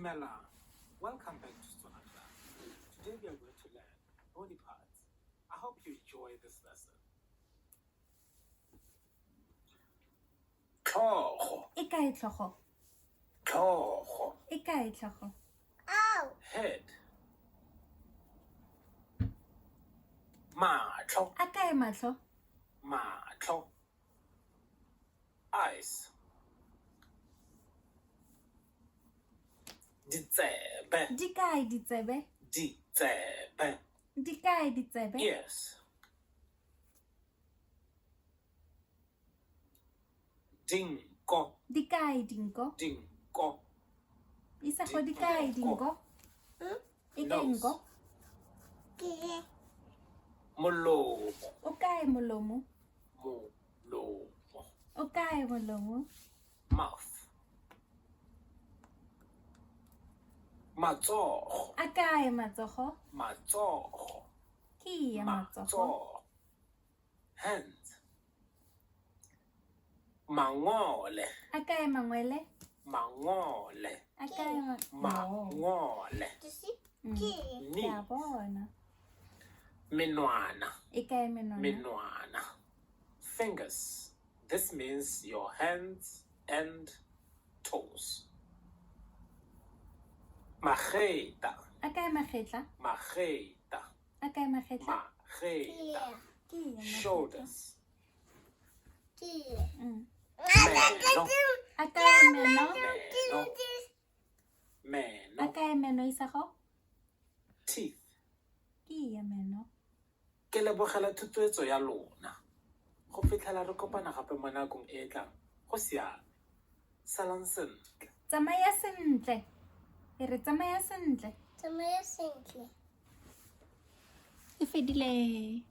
Dumelang. Welcome back to Setswana Club. Today we are going to learn body parts. I hope you enjoy this lesson. Tlhogo. E kae tlhogo? Tlhogo. E kae tlhogo? Head. Matlho. A kae matlho? Matlho. Eyes. Ditsebe. Di kae ditsebe? Ditsebe. Di kae ditsebe? Ears. Dinko. Di kae dinko? Dinko. Isago di kae dinko? E kae Nose. nko? Molomo. O kae molomo? Molomo. O kae molomo? Mouth. Matsogo. A kae matsogo? Matsogo. Ke ya matsogo. Matsogo. Hands. Mangole. A kae mangwele? Mangole. A kae Mangole. Ke a Knees. bona. Menwana. E kae menwana? Menwana. Fingers. This means your hands and toes. Magetla. A kae magetla? Magetla. A kae magetla? Magetla. Ke ya magetla. Shoulders. Meno. A kae meno? Meno. A Meno. kae meno Isago? Teeth. Ke ya meno. Ke lebogela thotloetso ya lona. Go fitlhela re kopana gape mo nakong e e tlang. Go siame. Salang sentle. Tsamaya sentle. E re tsamaya sentle. Tsamaya sentle. E fedile.